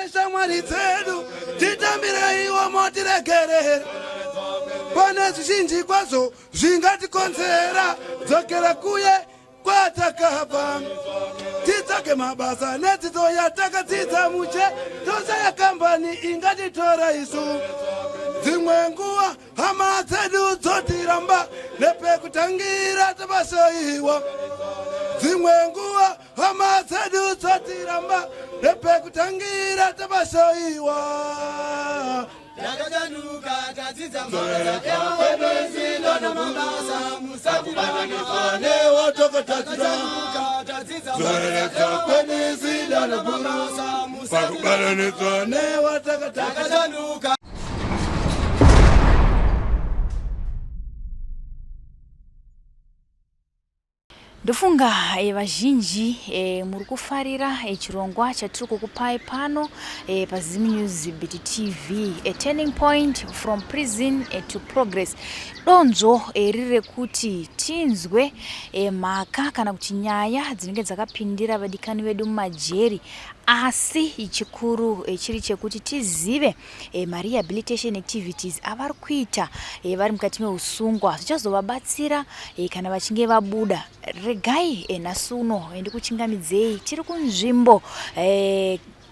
Neshamwari dzedu titambireiwo motiregerera pane zvizhinji kwazvo zvingatikonzera dzokera kuye kwatakabva titsvage mabasa nedzidzo yatakadzidza mushe toshaya kambani ingatitora isu dzimwe nguva hama dzedu dzotiramba nepekutangira tapasoiwa dzimwe nguva hama dzedu dzotiramba nepekutangira tapasoiwa Takachanuka tadzidza mabasa namabasa musatibatanidzwa newatokatadzira tadzidza zoreredza kwenisida mabasa pakubatanidzwa newatakatadzira takachanuka. Ndofunga vazhinji muri kufarira chirongwa chatiri kukupai pano paZim News Beat TV, a turning point from prison to progress. Donzvo riri rekuti tinzwe mhaka kana kuti nyaya dzinenge dzakapindira vadikani vedu mumajeri, asi chikuru chiri chekuti tizive marehabilitation activities avari kuita vari mukati meusungwa zvichazovabatsira kana vachinge vabuda. Regai nhasi uno ndikuchingamidzei tiri kunzvimbo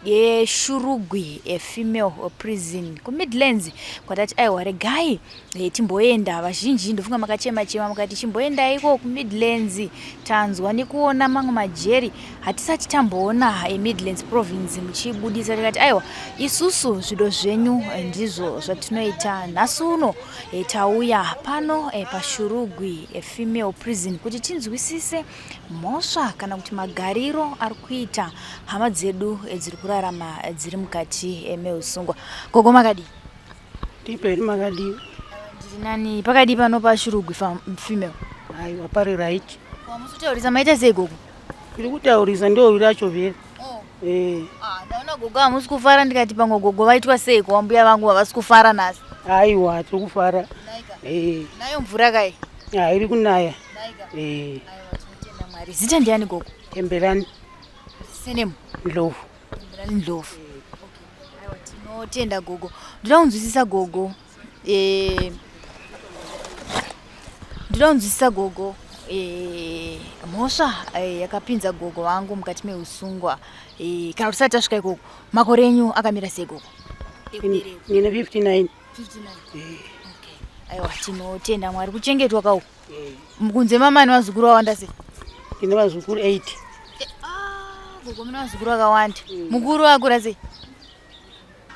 yeShurugwi Female Prison kuMidlands, kwatati aiwa regai timboenda. Vazhinji ndofunga makachema chema mukati chimboendaiko kuMidlands, tanzwa nekuona mamwe majeri hatisati tamboona eMidlands Province muchibudisa. Tikati aiwa, isusu zvido zvenyu ndizvo zvatinoita. Nhasi uno tauya pano paShurugwi Female Prison kuti tinzwisise mhosva kana kuti magariro ari kuita hama dzedu dziri kurarama dziri mukati meusungwa. Gogo, makadii? Tiperi, makadii? Ndiri nani. Pakadii pano paShurugwi Female? Aiwa, pari right. Wamusi kutaurisa, maita sei gogo? Tiri kutaurisa, ndo racho vheri. Oh. Ah, ndaona gogo hamusi kufara, ndikati pamwe gogo vaitwa sei kuwambuya vangu havasi kufara nhasi. Aiwa, tiri kufara. Nayo mvura kai? Ah, iri kunaya. Aiwa, tinotenda Mwari. Zita ndiani gogo? Tembelani. Senemu? Ndlovu. Tembelani Ndlovu. Aiwa, tinotenda gogo. Ndoda kunzwisisa gogo, mhosva yakapinza gogo vangu mukati meusungwa. Kana tisati tasvika ikoko, makore enyu akamira sei gogo? Nine 59. 59. Okay. Aiwa, tinotenda Mwari kuchengetwa kau kunze. Mamani vazukuru vawanda sei? Tine vazukuru 8. Ah, gogo mune vazukuru vakawanda. Mukuru akura sei?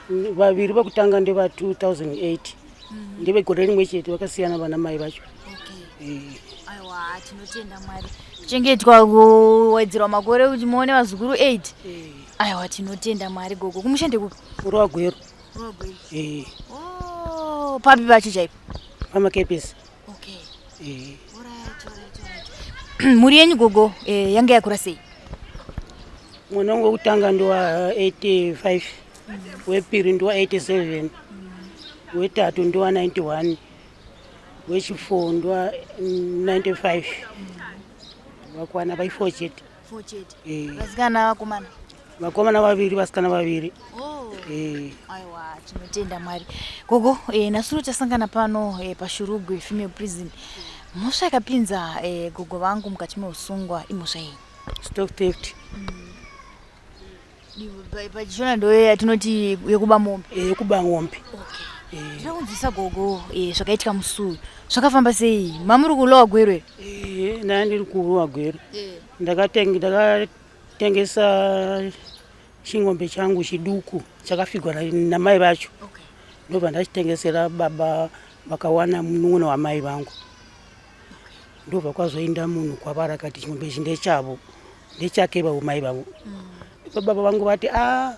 Vaviri vekutanga ndeva 2008, ndevegore rimwe chete, vakasiyana vana mai vacho. Aiwa, tinotenda Mwari kuchengetwa, kuwedzerwa makore kuti muone vazukuru 8. Aiwa, tinotenda Mwari. Gogo, kumusha ndekupi? Urwagwero. Oh, papi pacho chaipo? Pamakepesi. Alright. Mhuri yenyu gogo yanga yakura sei? Mwana wangu wekutanga ndowa 85, wepiri ndowa 87, wetatu ndowa 91, wechi4 ndowa 95. Vakwana vai4 chete. Four chete? Eh. Vasikana, vakomana? Vakomana vaviri, vasikana vaviri. Oh. Eh. Aiwa, tinotenda Mwari gogo. Nhasi uno tasangana pano paShurugwi Female Prison. Mhosva yakapinza gogo vangu mukati meusungwa imhosva iyi? Stock theft. Pachishona ndo yatinoti yekuba mombe? Eh, yekuba ng'ombe. Ndinoda kunzwisa gogo, zvakaitika musi uyu zvakafamba sei? Mamuri kuLower Gweru here? Eh, ndanga ndiri kuLower Gweru. Ndakatengesa ching'ombe changu chiduku chakafigwa namai vacho. Ndobva ndachitengesera baba vakawana munun'una wamai vangu. Ndobva kwazoenda munhu kwavari akati ching'ombe ichi ndechavo, ndechake vavo mai vavo. Baba vangu vati, a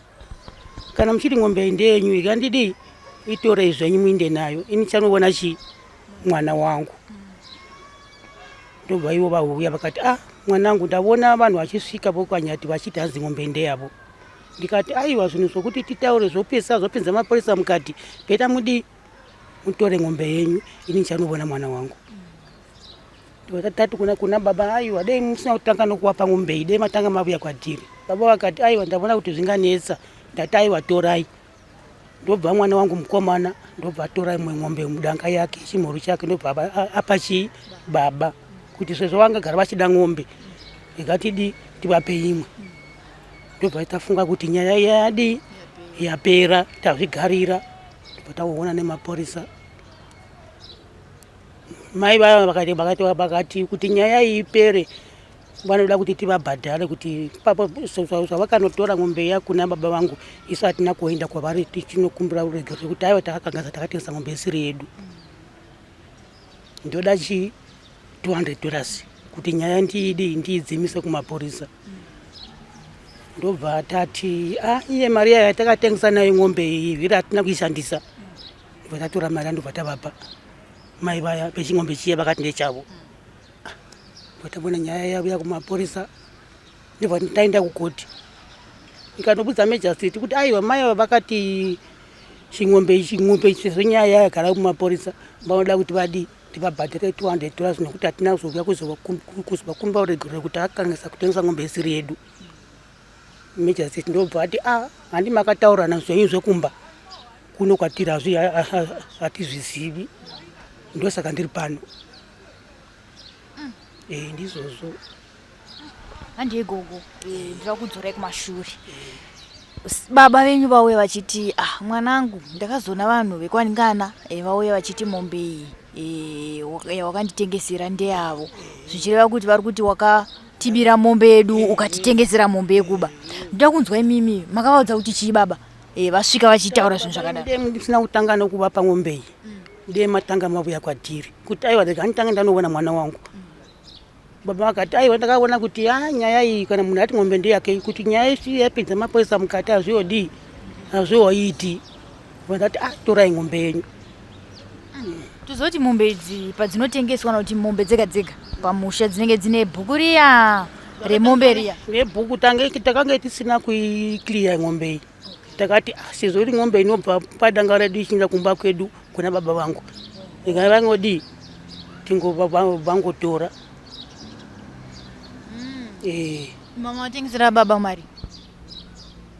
kana muchiti ng'ombe iyi ndeyenyu, ikandidii, itorei zvenyu muinde nayo, ini chanoona chi mwana wangu. Ndobva ivo vauya vakati, a mwanangu, ndavona vanhu vachisvika vokwanyati vachiti hanzi ng'ombe ndeyavo. Ndikati aiwa, zvinhu zvokuti titaure zvopesa zvopinza mapurisa mukati, better mudii, mutore ng'ombe yenyu, ini ndichanovona mwana wangu. Tati kuna baba, aiwa, dei musina kutanga nokuwapa ng'ombe iyi, dei matanga mavuya kwatiri. Baba vakati, aiwa, ndavona kuti zvinganetsa. Ndati aiwa, torai. Ndobva mwana wangu mukomana ndobva atora imwe ng'ombe mudanga yake, chimhuru chake, ndobva apa chii baba, kuti sezvo vangagara vachida ng'ombe, ikatidi tivape imwe. Ndobva tafunga kuti nyaya yadi yapera, tazvigarira. Ndobva taona nemapurisa. Mai vaya vakati kuti nyaya iyi ipere, vanoda kuti tivabhadhare, kuti papo zvavakanotora ng'ombe iya kuna baba vangu, isu hatina kuenda kwavari tichinokumbira ruregerero kuti aiwa, takakanganisa, takatengesa ng'ombe isiri yedu. Ndoda chi $200 kuti nyaya ndiidi ndiidzimise kumapurisa. Ndobva tati, a iye mari yayo yatakatengesa nayo ng'ombe iyi vhiri hatina kuishandisa. Ndobva tatora mari, ndobva tavapa mai vaya veching'ombe chiya, vakati ndechavo. Ndobva nyaya yauya kumapurisa, ndobva taenda kukoti, ikanobudza magistrate kuti aiwa, mai ava vakati ching'ombe ichi, ng'ombe ichi, sezvo nyaya yagara kumapurisa, vanoda kuti vadi tivabhadhare $200, nekuti hatina kuzouya kuzovakumbira ruregerero kuti takakangisa kutengesa ng'ombe isiri yedu. Magistrate ndobva ati, a handi makataurana zvenyu zvekumba kuno, kwatiri hatizvizivi, ndosaka ndiri pano. Ndizvozvo. Handei gogo, ndinoda kudzorai kumashure. Baba venyu vauya vachiti, ah, mwanangu, ndakazoona vanhu vekwangana vauya vachiti mombe iyi wakanditengesera ndeyavo, zvichireva kuti vari kuti wakatibira mombe yedu, ukatitengesera mombe yekuba. Ndoda kunzwa imimi makavaudza kuti chii baba vasvika vachitaura zvinhu zvakadaro? Dei ndisina kutanga nokuvapa ng'ombe iyi, dei matanga mavuya kwatiri kuti aiwa, rega nditange ndanoona mwana wangu. Baba vakati aiwa, ndakaona kuti a nyaya iyi, kana munhu ati ng'ombe ndeyake, kuti nyaya isi yapinza mapurisa mukati, hazviodii, hazvioiti. Vakati, a torai ng'ombe yenyu. Tozoti mombe idzi padzinotengeswa, kana kuti mombe dzega dzega pamusha, dzinenge dzine bhuku riya remombe riya? Nebhuku takange tisina kuiclear ng'ombe iyi. Takati, "Ah, sezvo iri ng'ombe inobva padanga redu ichienda kumba kwedu kuna baba vangu, ikana vangodii tingova vangotora." Mama vatengesera baba mari?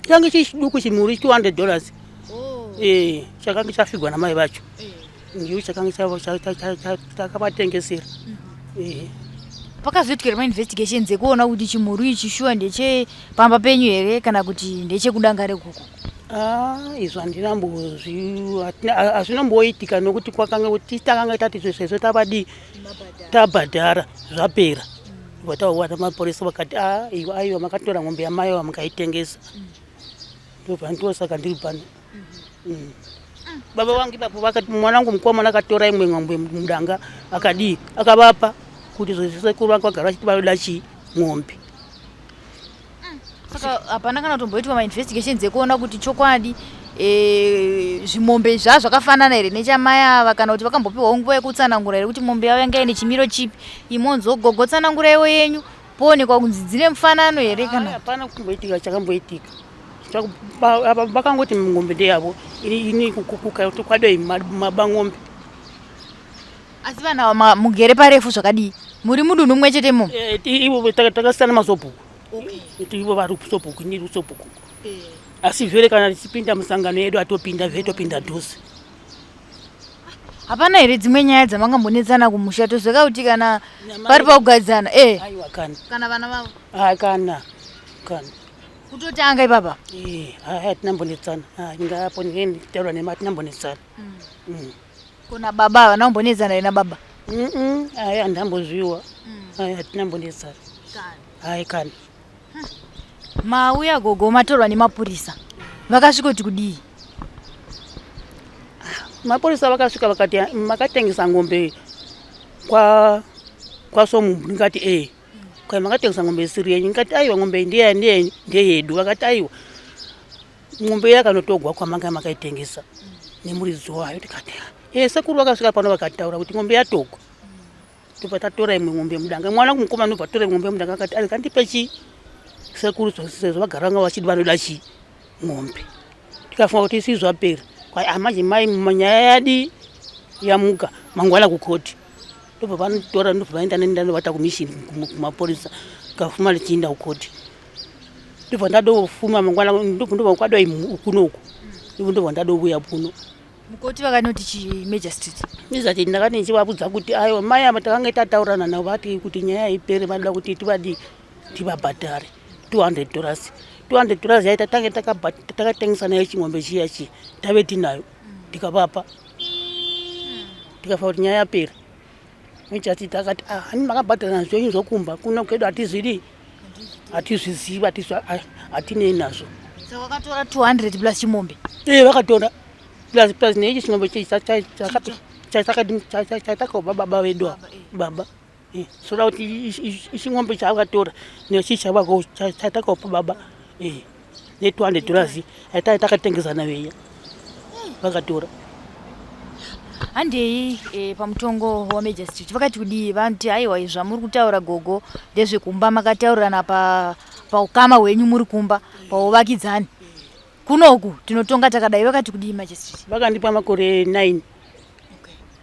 Change chichiduku, chimuri, $200. Chakange chafigwa namai vacho, ndiyo chakange takavatengesera. Pakazoitika mainvestigations ekuona kuti chimhuru ichi shuwa ndechepamba penyu here, kana kuti ndechekudanga rekuko? Ah, izvo hazvinomboitika, nokuti kwakanga kuti takanga tati sezvo tavadii, tabhadhara, zvapera. Vatawana mapurisa vakati, a iwa, aiwa, makatora ng'ombe yamai ava mukaitengesa. Ndobva ndosaka ndiri pano. Baba vangu ipapo vakati mwana wangu mukomana akatora imwe ng'ombe mudanga, akadii, akavapa, kuti zvosekuru vangu vagara vachiti vanoda chii, ng'ombe. Saka hapana kana kutomboitwa mainvestigations ekuona kuti chokwadi zvimombe zvaa zvakafanana here nechamai ava, kana kuti vakambopiwawo nguva yekutsanangura here kuti mombe yavo yanga ine chimiro chipi? Imonzo gogo, tsananguraiwo yenyu, poonekwa kunzi dzine mufanano here kana? Hapana kumboitika chakamboitika. Apa vakangoti ng'ombe ndeyavo, ini kwadoi maba ng'ombe. Asi vanhu ava mugere parefu zvakadii? Muri mudunhu mumwe chete imomo? Ivo takasiyana masobhuku. Ivo vari kusobhuku, iniri kusobhuku, asi vhele kana tichipinda musangano yedu atopinda vhele, topinda dhuze. Hapana here dzimwe nyaya dzamangambonetsana kumusha? Tozveka kuti kana pari pakugadzana Aiwa, kana. Kana vana vavo? Ah, kana kana. Kutotanga ipapa? Hai, hatinambonetsana. Ngapo nditaura nema, hatinambonetsana. Kuna baba havana kumbonetsana here nababa? Ai, handambozviwa. Ai, hatinambonetsana, hai, kana. Mauya gogo, matorwa nemapurisa, vakasvika kuti kudii? Mapurisa vakasvika vakati, makatengesa ng'ombe kwasomunhu. Ndikati, e kai makatengesa ng'ombe isiri yenyu. Ndikati, aiwa, ng'ombe iyi ndeyedu. Vakati, aiwa, ng'ombe yakanotogwa kwamanga makaitengesa nemuridzi wayo. Ndikati, e sekuru vakasvika pano vakataura kuti ng'ombe yatogwa. Tobva tatora imwe ng'ombe mudanga. Mwana mukomana ndobva tora imwe ng'ombe mudanga, akati, ari kandipe chii sekuru, sezvo vagara vanga vachidi vanoda chii, ng'ombe. Tikafunga kuti isi zvapera. Kwai manje mai, nyaya yadi yamuka mangwana kukoti. Ndobva vanotora, ndobva vaenda neni, ndanovata kumishini kumapurisa, kafuma lichiinda kukoti. Ndobva ndadofuma mangwana, ndobva kwadoi kunoku, ndobva ndadouya kuno. Mukoti vakanoti chi magistrate? Izati ndakati ndichivabudza kuti aiwa, mai ava takange tataurana navo, vati kuti nyaya ipere vanoda kuti tivadi tivabhadhare $200. $200 yaita tange takatengesa nayo ching'ombe chiya chiya tave tinayo, tikavapa, tikafa kuti nyaya yapera. Michati takati, ah, hani makabhadhara zvenyu zvokumba, kuno kwedu hatizvidi, hatizvizivi, hatinei nazvo. Saka vakatora 200 plus chimombe? E, vakatora plus neichi ching'ombe chatakobva baba vedu ava baba. Soda kuti iching'ombe chaakatora nechi chatakaopa baba ne$200 aita takatengesa nayo iya, vakatora. Handei pamutongo wamagistrate, vakati kudii? Vanoti aiwa, izvi zvamuri kutaura gogo ndezvekumba, makataurirana paukama hwenyu muri kumba pauvakidzani, kunoku tinotonga takadai. Vakati kudii magistrate? Vakandipa makore 9,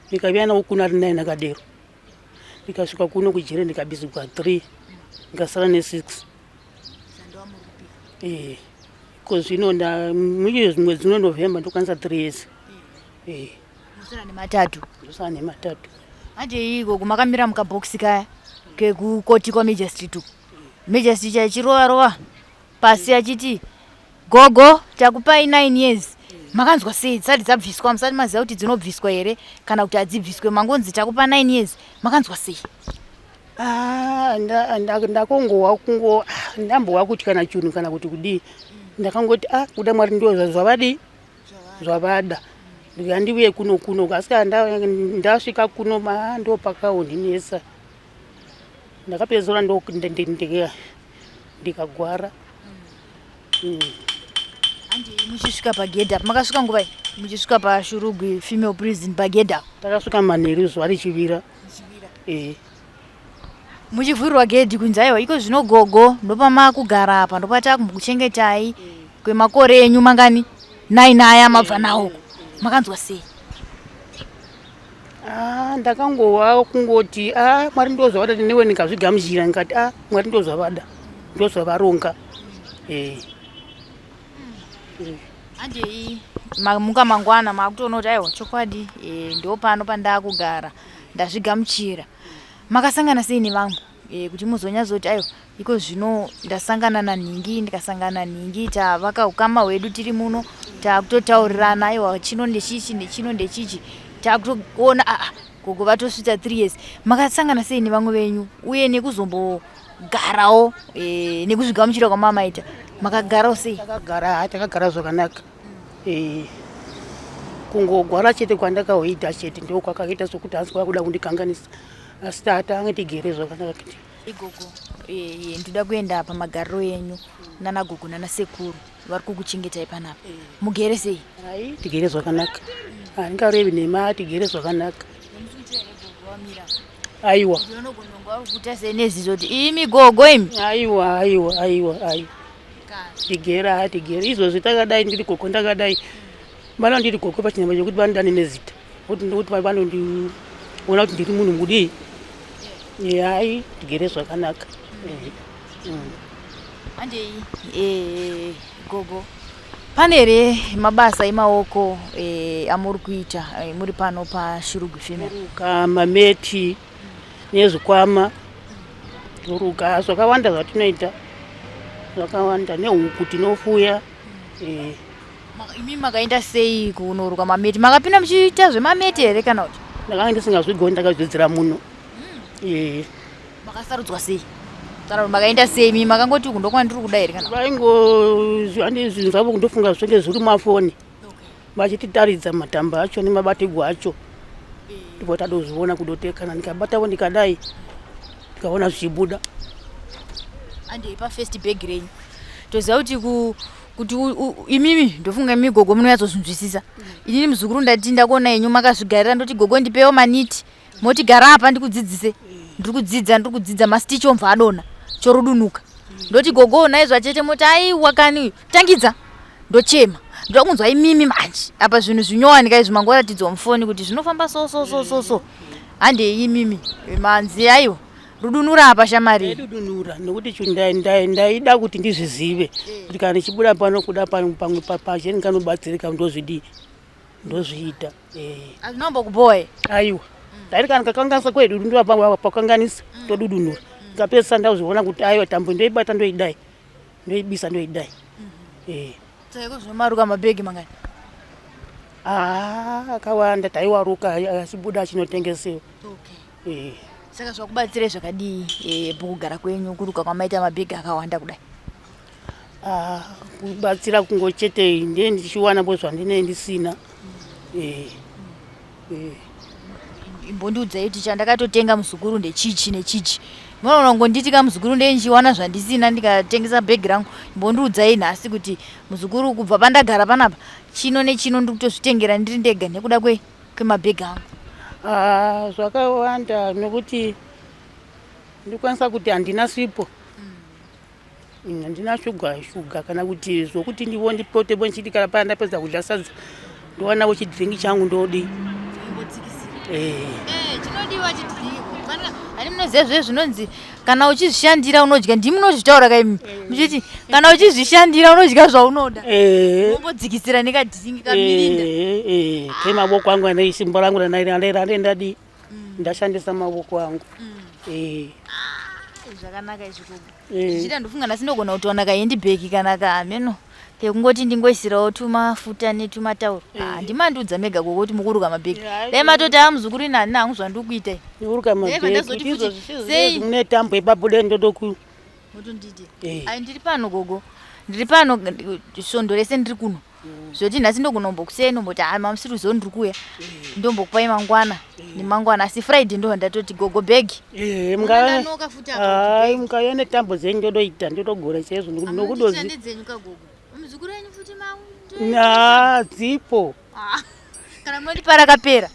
ndikavuya nawo kuno ari 9 akadero. Ndikasvika kuno kujere, ndikabvisirwa 3, ndikasara ne6. Ko zvino mwedzi uno November ndokwanisa 3 years. Musara nematatu? Ndosara nematatu. Handei gogo, makamira mukabhokisi kaya kekukoti kwamagistrate uku, magistrate achirova rova pasi achiti, "Gogo, takupai 9 years." Makanzwa sei dzisati dzabviswa? Musati maziva kuti dzinobviswa here kana kuti hadzibviswe, mangonzi takupa 9 years, makanzwa sei? Ah, ndakongowa kungo, ah, ndambowa kuti kana chunhu kana kuti kudii. Ndakangoti, ah, kuda Mwari ndo zvavadi zvavada, ndikandiuye kuno kuno. Asi kana ndasvika kuno, ma ndo pakaondinetsa. Ndakapedzisira ndikagwara. Handei, muchisvika pagedhi apa, makasvika nguvai muchisvika paShurugwi Female Prison pagedhi apa? Takasvika manheru, zuva richivira. Muchivhurirwa gedhi kunzi aiwa, iko zvino gogo ndopamakugara apa, ndopatakumbokuchengetai kwemakore enyu mangani 9 aya mabva nawo, makanzwa sei? Ah, ndakangowa kungoti, a, Mwari ndo zvavada, newe ndikazvigamuchira, ndikati, a, Mwari ndo zvavada, ndo zvavaronga. Handei, mamuka mangwana makutoona kuti aiwa, chokwadi ndo pano pandakugara, ndazvigamuchira. Makasangana sei nevamwe kuti muzonyatsoti aiwa, iko zvino ndasangana nanhingi, ndikasangana nanhingi, tavaka ukama hwedu tiri muno, taakutotaurirana, aiwa, chino ndechichi, nechino ndechichi, taakutoona aa gogo vatosvitsa 3 years. Makasangana sei nevamwe venyu uye nekuzombogarawo nekuzvigamuchira kwamamaita, makagarawo sei? Takagara, takagara zvakanaka. Kungogwara chete kwandakaoita chete ndo kwakaita sokuti hanzi kwakuda kundikanganisa, asi tatange tigere zvakanaka. Igogo, ndoda kuenda pamagariro enyu nana gogo nana sekuru vari kukuchengetai panapa. Mugere sei? Hai, tigere zvakanaka, handingarevi nema, tigere zvakanaka. Aiwa. Kuita sei nezizo kuti imi gogo imi? Aiwa, aiwa, aiwa, aiwa, tigere, ha, tigere izvozvi takadai. Ndiri gogo ndakadai, vana ndiri gogo pachinhamba chekuti vanondani nezita, kuti vanondiona kuti ndiri munhu mudii. Hai, tigere zvakanaka. Handei, gogo, pane here mabasa emaoko amuri kuita muri pano paShurugwi Female? Ruka mameti nezvikwama, ruka zvakawanda zvatinoita, zvakawanda, nehuku tinofuya. Imi makaenda sei kunoruka mameti? Makapinda muchiita zvemameti here kana kuti? Ndakanga ndisingazvigoni, ndakazvidzidzira muno. Makasarudzwa sei kana kuti makaenda sei? Imi makangoti uku ndokwandiri kuda here kana? Vaingo andi zvinhu zvavo kundofunga zvinenge zviri mafoni, vachititaridza matamba acho nemabatigwa acho, ndipo tadozviona kudote kana ndikabatawo ndikadai, ndikaona zvichibuda. Handei pafirst bag renyu. Toziva kuti kuti imimi, ndofunga imi gogo munonyatsozvinzwisisa. Inini muzukuru ndati ndakuona yenyu makazvigarira, ndoti gogo ndipewo maniti, moti gara apa ndikudzidzise. Ndiri kudzidza, ndiri kudzidza, mastitch omva adonha, chorudunuka. Ndoti gogo onai zvachete, moti aiwa kani, tangidza. Ndochema, ndoda kunzwa imimi manje. Apa zvinhu zvinyowanika izvi mangoratidzwa mufoni kuti zvinofamba so so so so so. Handei imimi manzi aiwa. Rudunura apa shamari. Ndaidudunura nekuti ndaida kuti ndizvizive kuti kana ndichibuda pano kuda pamwe pacheni kanobatsirika ndozvidii ndozviita. Hazvina kumbokubhowa here? Aiwa, ndaiti kana kakanganisa kwedu ndopakanganisa todudunura, ndikapedzisa ndazviona kuti aiwa tambo ndoibata ndoidai ndoibisa ndoidai. Saka zvinomaruka mabhegi mangani? Haa, akawanda, taiwaruka achibuda achinotengesewa. Okay. Saka zvakubatsirai zvakadii pokugara kwenyu kuruka kwamaita mabhegi akawanda kudai? Ah, kubatsira kungochete ndiye ndichiwana bo zvandinee ndisina. Imbondiudzai kuti chandakatotenga muzukuru ndechichi nechichi. Munoona kungonditi ka muzukuru ndee ndichiwana zvandisina ndikatengesa bhegi rangu. Imbondiudzai nhasi kuti muzukuru kubva pandagara panapa chino nechino ndiri kutozvitengera ndiri ndega nekuda kwemabhegi angu. Ah, zvakawanda nokuti ndikwanisa kuti handina sipo, handina shuga shuga kana kuti zvokuti ndivo ndipote bo ndichiti kana paya ndapedza kudya sadza ndowanawo chidhiringi changu ndodii. Chinodiwa chidhiringi hani munoziva zve zvinonzi kana uchizvishandira unodya, ndimi munozvitaura kaimi muchiti kana uchizvishandira unodya zvaunoda. Mombodzikisira nekadhiringi kaMirinda. Kemavoko angu ane simba rangu randadii ndashandisa mavoko angu. Zvakanaka izvi gogo. Zvichida ndofunga nhasi ndogona kutowana kahandbag kana kameno kekungoti ndingoisirawo tumafuta netumatauro. Handimandiudza mega gogo kuti mukuruka mabhegi. Dai matoti a muzukuru ini handina hangu zvandiri kuita ini. Uruka mabhegi izvo sei mune tambo ipapo dai ndodoku motonditi. Ai, ndiri pano gogo, ndiri pano svondo rese ndiri kuno, zvoti nhasi ndogona kumbokusiyai ndomboti ha mamusiri kuziva ndiri kuuya, ndombokupai mangwana nemangwana, asi Friday ndo ndatoti gogo bhegi. Ndanoka futi apa. Ai, mukauya netambo dzenyu ndodoita ndodogora chaizvo nokudozi. Ndedzenyu kagogo, muzukuru wenyu futi ma Na dzipo. Kana munondipa rakapera.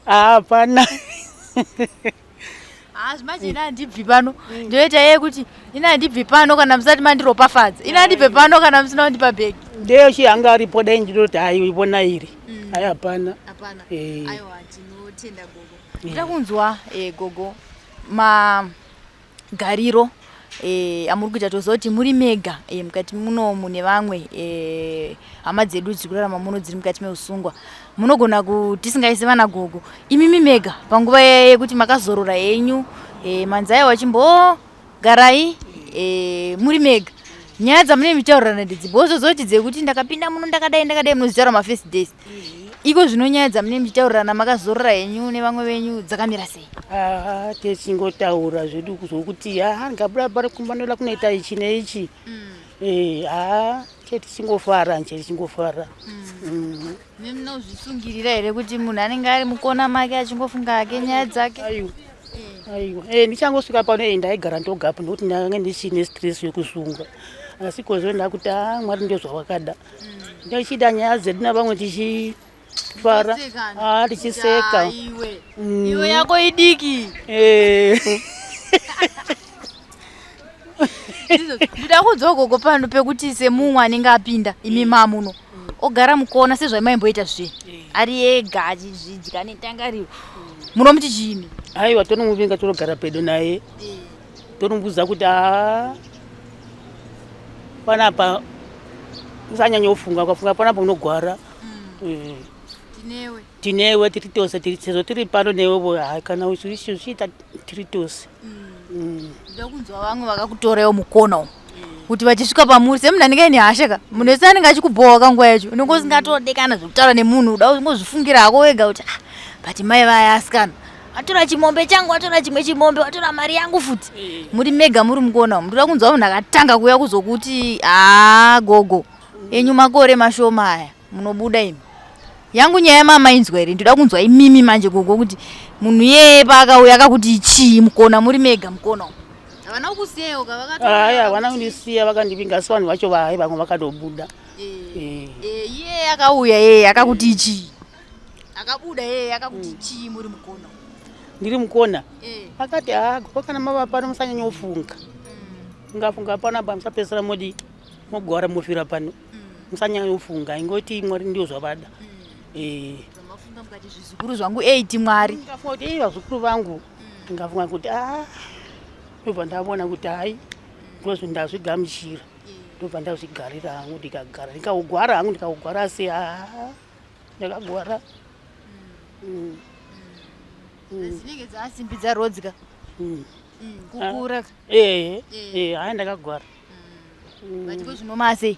Hapana. Ah, zvimanje ina handibvi pano, ndoita yeye kuti ina handibvi pano kana musati mandiropafadza, ina handibve pano kana musina kundipa bhegi. Ndeyo chihanga aripo dai ndinoti hai ivona iri, hai hapana. Hapana. Aiwa, tinotenda gogo. Ndoda kunzwa gogo magariro amuri kuita. Toziva kuti muri mega mukati munomu nevamwe hama dzedu dziri kurarama muno dziri mukati meusungwa. Munogona kuti vana gogo imimi mega panguva yekuti makazorora henyu, manzi aiwa chimbogarai muri mega, nyaya dzamunenge muchitaurirana ndedzi bozozoti dzekuti ndakapinda muno ndakadai ndakadai, munozvitaura mafirst days iko zvino, nyaya dzamunenge muchitaurirana makazorora henyu nevamwe venyu dzakamira sei? Ah, techingotaura zvedu zvokuti ha ndikabuda pari kumba ndoda kunoita ichi neichi. Ha, chetichingofara nje, tichingofara. Nemunozvisungirira here kuti munhu anenge ari mukona make achingofunga hake nyaya dzake? Aiwa, aiwa, ndichangosvika pano ndaigara ndogapo nokuti ndanga ndichine stress yokusungwa, asi kozvo ndakuti a Mwari ndio zvawakada, ndichida nyaya dzedu navamwe tichifara, a tichiseka. Iwe iwe yako idiki. Ndoda kunzwa gogo pano pekuti semumwe anenge apinda imi mamuno ogara mukona sezvamaimboita zve ari ega achizvidya netangariro, munomuti chiimi? Aiwa, tonomuvinga, tonogara pedo naye, tonomuudza kuti haa panapa usanyanyofunga, ukafunga panapa unogwara. Tinewe. Tinewe, tiri tose, tiri sezvo tiri pano newevo, hai kana uchiita tiri tose. Ndoda kunzwa vamwe vakakutorawo mukona umu kuti vachisvika pamuri semunhu anenge aine hasha ka, munhu wese anenge achikubhowa kanguva yacho unenge usingatodekana zvekutaura nemunhu, uda ungozvifungira hako wega kuti ah, but mai vaya asikana atora chimombe changu, atora chimwe chimombe, atora mari yangu futi. Muri mega muri mukona umu, ndoda kunzwa munhu akatanga kuuya kuzokuti haa gogo enyu makore mashoma aya munobuda imi. Yangu nyaya mamainzwa here? Ndoda kunzwa imimi manje gogo kuti munhu iyeye paakauya akakuti chii mukona muri mega mukona umu? Havana kukusiyawo ka? Hai, havana kundisiya, vakandivinga, asi vanhu vacho vahai vamwe vakatobuda. Iye akauya yeye akakuti chii, akabuda yeye akakuti chii muri mukona? Ndiri mukona akati haa gogo, kana mava pano musanyanyofunga, mungafunga panapa musapedzisira modi mogwara mofira pano, musanyanyofunga, ingoti Mwari ndio zvavada. Mafunga mukati zvizukuru zvangu 8 Mwari. Ndingafunga kuti ei vazukuru vangu, ndingafunga kuti a Ndobva ndavona kuti hai, ndozvo ndazvigamuchira. Ndobva ndazvigarira hangu, ndikagara, ndikaugwara hangu, ndikaugwara, asi haa, ndakagwara. Dzinenge dzasimbi dzarodzika kukura. Ehe, hai, ndakagwara. But ko zvino masei?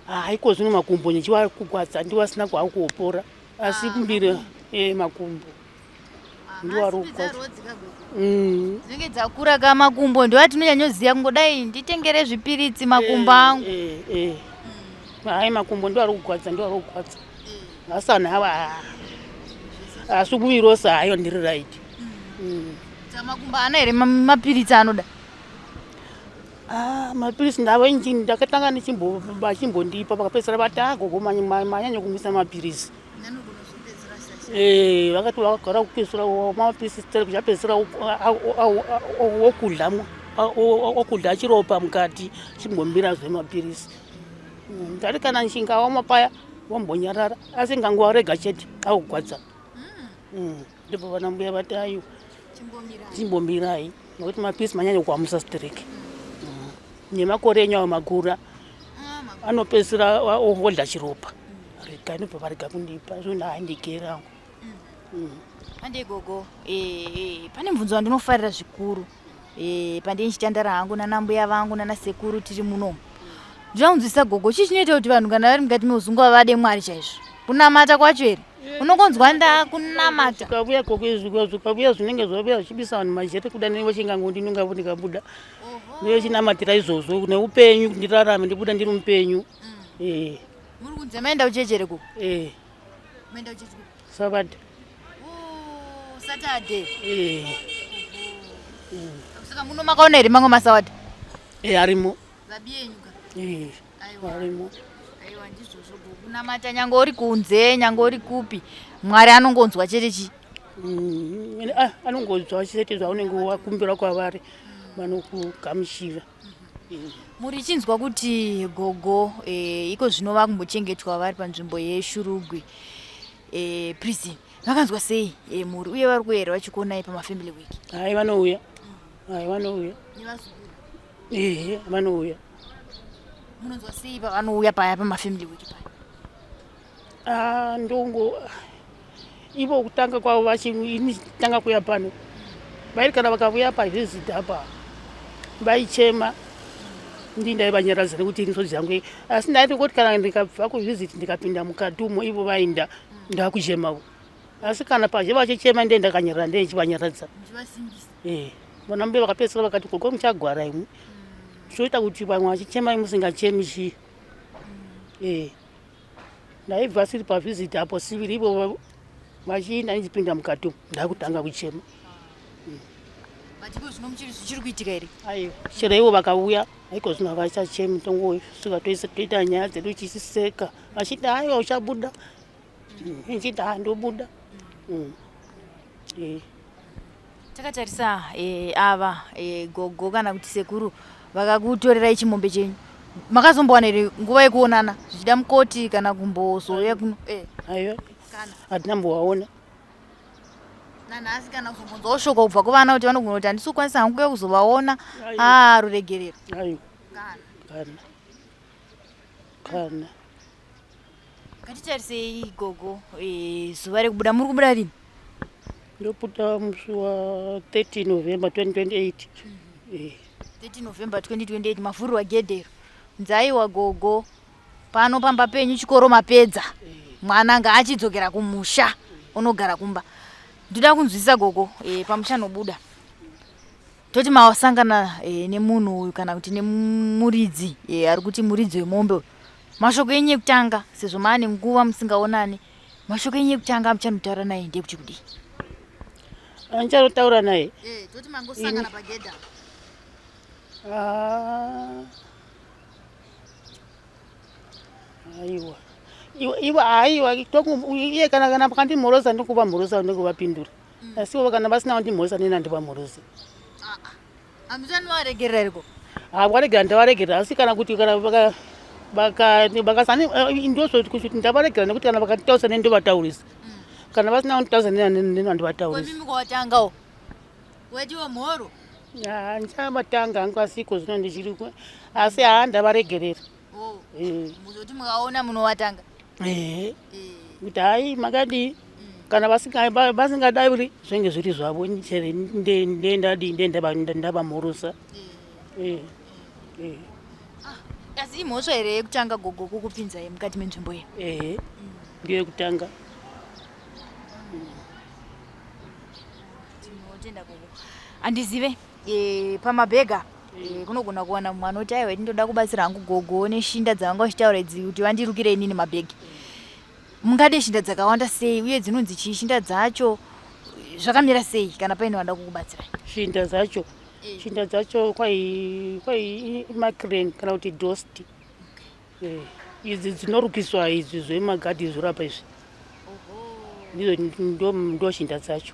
Haiko zvino makumbo ndichiwa kugwadza, ndiwasina kwakuopora, asi mbiri makumbo ndiwari kugwadza. Dzinenge dzakura ka makumbo, ndo atinonyanyoziva kungodai nditengere zvipiritsi makumbo angu. Hai, makumbo ndo ari kugwadza, ndo ari kugwadza, asana awa, asi muviri wose hayo ndiri right. Saka makumbo ana here mapiritsi anoda? Ah, mapirisi ndavo ndakatanga vachimbondipa, vakapedzisira vati, "Agogo, manyanya kumwisa mapirisi." Vakati vakagara kupedzisira mapirisi kuchapedzisira okudla okudla chiropa mukati, chimbomira zvemapirisi. Ndati kana nchingaoma paya wambonyarara, asi ngangowarega chete akugwadza. Ndipo vana mbuya vati, "Aiwa, chimbomirai, nekuti mapirisi manyanya kuamusa stereki. Nemakore enyu ayo makura anopedzisira odla chiropa, rega." Ndobva varega kundipa. Zvino handigere hangu. Hande gogo, pane mubvunzo wandinofarira zvikuru. Pandei ndichitandara hangu nanambuya vangu nanasekuru tiri munomu, ndinokunzwisisa gogo, chii chinoita kuti vanhu kana vari mukati meuzungu vade Mwari chaizvo? Kunamata kwacho here? Unongonzwa ndakunamata. Zvikavuya koko, zvikavuya zvinenge zvavuya zvichibisa vanhu majere kuda nevachingangondinonga ndikabuda nevechinamatira izvozvo neupenyu, kuti ndirarame, ndibuda ndiri mupenyu. Muri kunze maenda kuchechi gogo? Eh. Maenda kuchechi? Sabata. Saturday? Eh. Saka muno makaona here mamwe masawata? Arimo. Vabiyenyuka? Eh, arimo. Aiwa, ndizvozvo gogo, kunamata nyange uri kunze, nyange uri kupi, Mwari anongonzwa chete chi Ah, anongonzwa chete zvaunenge wakumbira kwavari, vanokugamuchira. Muri ichinzwa kuti gogo iko zvino vakumbochengetwa vari panzvimbo yeShurugwi prison, vakanzwa sei mhuri, uye vari kuera vachikuonai pamafamily week? Hai, vanouya, hai, vanouya. Nevazukuru? Ehe, vanouya. Munonzwa sei pavanouya paya pamafamily week paya? Ah, ndongo ivo kutanga kwavo vachitanga kuya pano, vairi kana vakavuya pavisit apa vaichema, ndi ndaivanyaradza nekuti misodzi yangu, asi ndaiti kuti kana ndikabva kuvisit ndikapinda mukati umo ivo vainda, ndakuchemawo, asi kana pazhe vachichema ndiye ndakanyarara, ndiye ndichivanyaradza. Muchivasimbisa. Vana mbuya vakapedzisira vakati, "Gogo, muchagwara imwi, zvoita kuti vamwe vachichema imwi musingachemi chii?" Ndaibva siri pavisit apo siviri, ivo vachiinda, ndichipinda mukati umu ndakutanga kuchema. But iko zvino muchiri zvichiri kuitika here? Aiwa, chero ivo vakauya aiko zvino havachachemi, tongosvika toita nyaya dzedu tichiseka, vachiti, "Aiwa, uchabuda." Ndichiti, "Ha, ndobuda." Takatarisa ava gogo kana kuti sekuru vakakutorerai chimombe chenyu, makazombowana here nguva yekuonana, zvichida mukoti kana kumbozouya kuno? Aiwa. Kana? Hatina mbowaona. Nanhasi kana kuzombonzwawo shoko kubva kuvana kuti vanogona kuti handisi kukwanisa hangu kuuya kuzovaona? Aiwa. A, ruregerero. Aiwa. Kana? Kana, kana. Ngatitarisei gogo, zuva rekubuda, muri kubuda rini? Ndobuda musi wa 30 November 2028. 30 November 2028, mavhurirwa gedhero, nzaiwa gogo, pano pamba penyu, chikoro mapedza, mwana ngaachidzokera kumusha unogara kumba. Ndoda kunzwisisa gogo, pamuchanobuda, toti masangana nemunhu uyu kana kuti nemuridzi ari kuti muridzi wemombe uyu, mashoko enyu ekutanga, sezvo maane nguva musingaonani, mashoko enyu ekutanga amuchanotaura naye ndekuti kudii? Andichanotaura naye? Toti mangosangana pagedha. Ah. Aiwa, ivo aiwa, iye kana vakandimhorosa ndikuvamhorosa, ndikuvapindura, asi ivo kana vasina kundimhorosa neni handivamhorosi. Hamuchanovaregerera iriko? Havaregera, ndavaregera, asi kana kuti kana vakasani ndozvoti kuti ndavaregera nekuti kana vakanditaurisa neni ndovataurisa, kana vasina kunditaurisa neni handivataurisi. Kwemimi kwawatangawo wetiwo mhoro? Ah, ndichamatanga hangu asiko zvino ndichiri asi haa ndavaregerera. Oh, muzoti mukaona munovatanga. Ehe, kuti hai makadii, kana vasingadaviri zvinenge zviri zvavo, chere ndendadii ndendavamhorosa. Asi imhosva here yekutanga gogo kukupinzai mukati menzvimbo iyi? Ehe, ndiyo yekutanga. Tinotenda gogo. Handizive pamabhega kunogona kuwana mumwe anoti aiwa ndinoda kubatsira hangu gogo neshinda dzavanga vachitaura idzi kuti vandirukire inini mabhegi. Mungade shinda dzakawanda sei uye dzinonzi chii shinda dzacho, zvakamira sei kana paine vanoda kukubatsirai? Shinda dzacho, shinda dzacho kwai macrane kana kuti dost. Idzi dzinorukiswa idzi zvemagadhi zvorapa izvi, ndizvo ndo shinda dzacho.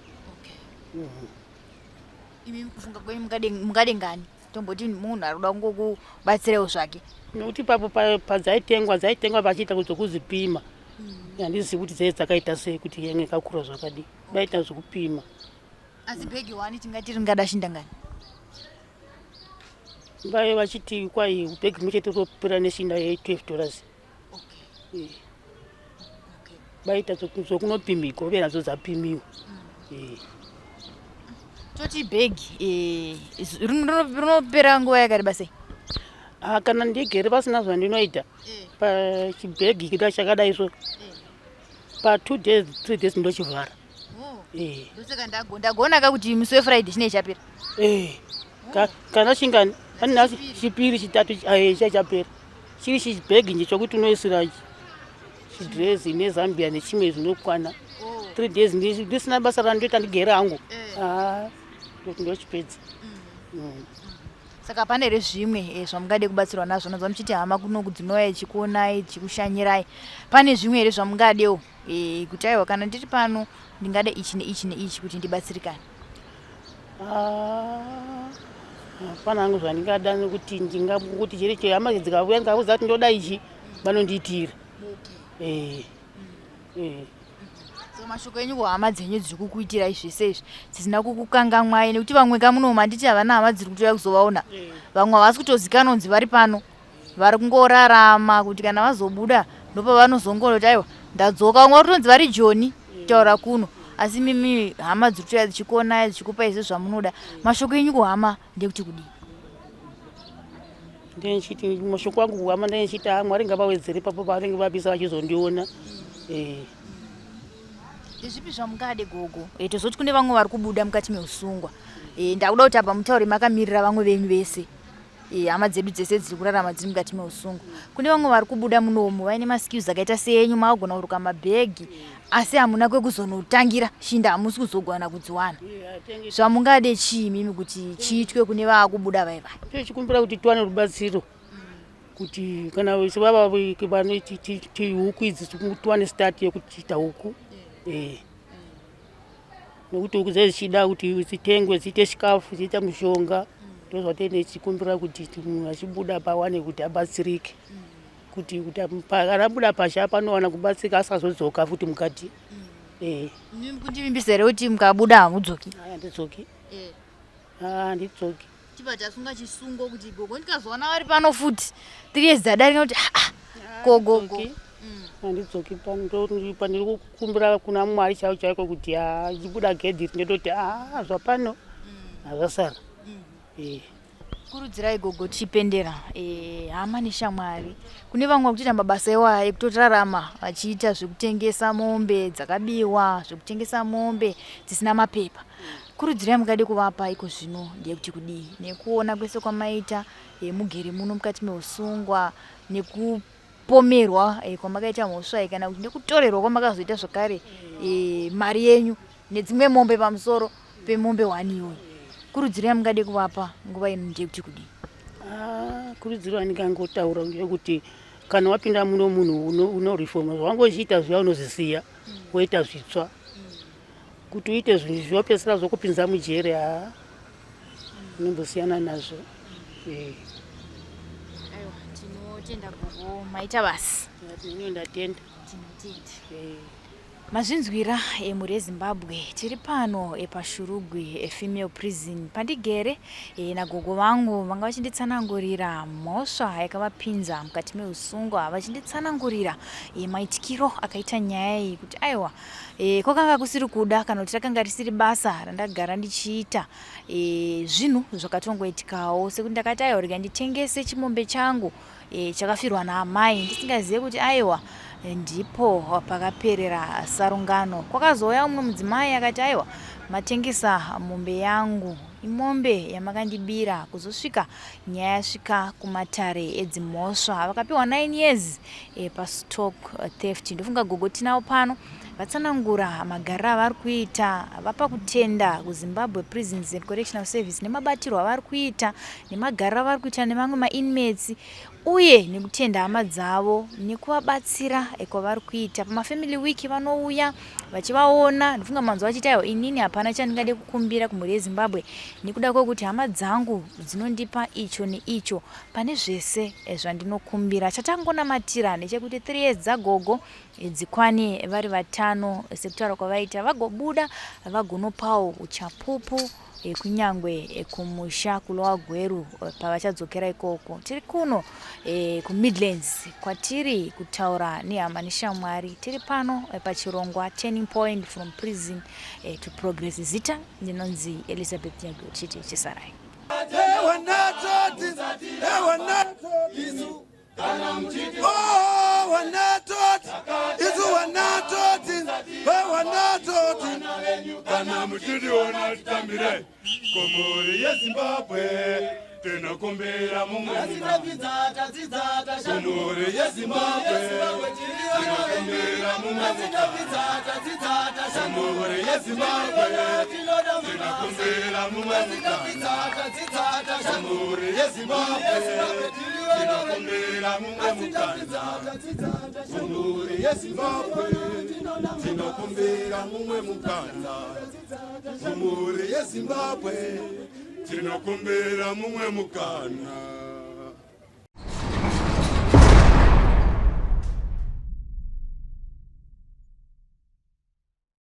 Imi kufunga kwenyu mungade ngani? Tomboti munhu ari kuda kungokubatsirewo zvake. Nokuti ipapo padzaitengwa dzaitengwa vachiita zvokuzvipima, handizivi kuti dzai dzakaita sei, kuti yange yakakura zvakadii, vaita zvokupima. Asi bhegi wani tingati ringada shinda ngani? Vaive vachiti kwai bhegi rimwe chete rinopera neshinda ye12 dollars. Vaita zvokunopimigwa uye nadzo dzapimiwa. Toti bhegi rinopera nguva yakareba sei? Ah, kana ndigere pasina zvandinoita pachibhegi kida chakadai so, pa2 days, 3 days ndochivhara. Ndosaka ndagona ka kuti musi weFriday chinee chapera. Kana chingani anina chipiri, chitatu chachapera. Chiri chibhegi nje chokuti unoisira chidhirezi nezambia nechimwe, zvinokwana 3 days ndisina basa randoita, ndigere hangu. Ah, ndoti ndochipedza. Saka pane here zvimwe zvamungade kubatsirwa nazvo? Nazva muchiti hama kunoku dzinouya ichikuonai, dzichikushanyirai, pane zvimwe here zvamungadewo kuti aiwa kana ndiri pano ndingade ichi neichi neichi kuti ndibatsirikane? Ah, hapana hangu zvandingada, nekuti ndingakuti chiri chehama dzikauya ndikaudza kuti ndoda ichi, vanondiitira. So mashoko enyu kuhama dzenyu dziri kukuitirai zvese izvi, dzisina kukukangamwai, nekuti vamwe kamunomu handiti havana hama dziri kutouya kuzovaona, vamwe havasi kutozikanwa kunzi vari pano, vari kungorarama kuti kana vazobuda ndopavanozongoti aiwa ndadzoka. Vamwe vari kutonzi vari Joni kutaura kuno, asi mimi hama dziri kutouya dzichikuonai, dzichikupai zvese zvamunoda. Mashoko enyu kuhama ndekuti kudii? Ndenichiti mashoko angu kuhama ndenichiti ha Mwari ngavawedzere papo pavanenge vabisa vachizondiona. Ndezvipi zvamungade gogo? Tozoti kune vamwe vari kubuda mukati meusungwa. Ndakuda kuti apa mutaure makamirira vamwe venyu vese, hama dzedu dzese dziri kurarama dziri mukati meusungwa. Kune vamwe vari kubuda munomu vaine maskills akaita seenyu, maakugona kuruka mabhegi, asi hamuna kwekuzonotangira shinda, hamusi kuzogona kudziwana. Zvamungade chii mimi kuti chiitwe kune vaakubuda vai vai? Tochikumbira kuti tiwane rubatsiro, kuti kana sevava huku idzi tiwane start yekuchiita huku, nekuti huku dzai dzichida kuti dzitengwe, dziite chikafu, dziite mushonga. Ndozvatene tichikumbira kuti munhu achibuda pawane kuti abatsirike, kuti kana abuda pasha panowana kubatsirika, asazodzoka futi mukati. Mimi kundivimbisa here kuti mukabuda hamudzoki? Handidzoki, handidzoki. Chibva chasunga chisungo kuti gogo ndikazoona vari pano futi 3 years dzadarika kuti ah, gogogo. Handidzoki. Pandiri kukumbira kuna Mwari chaiko chaiko kuti achibuda gedhi ndototi a zvapano hazvasara. Kurudzirai gogo tichipendera hama neshamwari. Kune vamwe vakutoita mabasa iwaya ekutorarama vachiita zvekutengesa mombe dzakabiwa, zvekutengesa mombe dzisina mapepa. Kurudzirai mungade kuvapa iko zvino ndeyekuti kudii, nekuona kwese kwamaita mugere muno mukati meusungwa, nekupomerwa kwamakaita mhosva iyi, kana kuti nekutorerwa kwamakazoita zvakare mari yenyu nedzimwe mombe pamusoro pemombe 1 iyoyo. Kurudziro yamungade kuvapa nguva ino ndeyekuti kudii? Ah, kurudziro yandingangotaura ndeyekuti kana wapinda muno munhu unoreforma zvawanga uchiita zviya, unozvisiya woita zvitsva. Kuti uite zvinhu zvinopedzisira zvokupinza mujere, haa, unombosiyana nazvo. Aiwa, tinotenda gogo, maita basa. Ino ndatenda. Tinotenda. Mazvinzwira, emhuri yeZimbabwe, tiri pano paShurugwi Female Prison pandigere nagogo vangu vanga vachinditsanangurira mhosva yakavapinza mukati meusungwa, vachinditsanangurira maitikiro akaita nyaya iyi kuti aiwa, kwakanga kusiri kuda kana kuti rakanga risiri basa randagara ndichiita. Zvinhu zvakatongoitikawo sekuti ndakati aiwa, rega nditengese chimombe changu chakafirwa naamai, ndisingazive kuti aiwa, ndipo pakaperera sarungano. Kwakazouya umwe mudzimai akati aiwa, matengesa mombe yangu, imombe yamakandibira, kuzosvika nyaya yasvika kumatare edzimhosva, vakapiwa 9 years pastock theft. Ndofunga gogo tinavo pano vatsanangura magariro avari kuita, vapa kutenda kuZimbabwe Prisons and Correctional Service nemabatirwo avari kuita nemagariro avari kuita nemamwe mainmates, uye nekutenda hama dzavo nekuvabatsira kwavari kuita. Pamafamily week vanouya vachivaona. Ndofunga manzwa vachiti aiwa, inini hapana chandingade kukumbira kumhuri yeZimbabwe nekuda kwekuti hama dzangu dzinondipa icho neicho pane zvese zvandinokumbira. Chatangonamatira ndechekuti 3 years dzagogo dzikwane vari vatano sekutaura kwavaita, vagobuda vagonopawo uchapupu kunyangwe kumusha kuLower Gweru pavachadzokera ikoko. Tiri kuno kuMidlands kwatiri kutaura nehama neshamwari. Tiri pano pachirongwa Turning Point, from prison to progress. Zita ndinonzi Elizabeth Nyagotiti Chisarai. Wanatoti, wanatoti, oh, wanatoti, isu wanatoti, wanatoti. Kana muchitiona titambire kumhuri yeZimbabwe, tinokumbira mumwe kumhuri yeZimbabwe, tinokumbira mumwe kumhuri yeZimbabwe, tinokumbira mumwe kumhuri yeZimbabwe, tinokumbira mumwe mukana kumhuri yeZimbabwe, tinokumbira mumwe mukana kumhuri yeZimbabwe, tinokumbira mumwe mukana.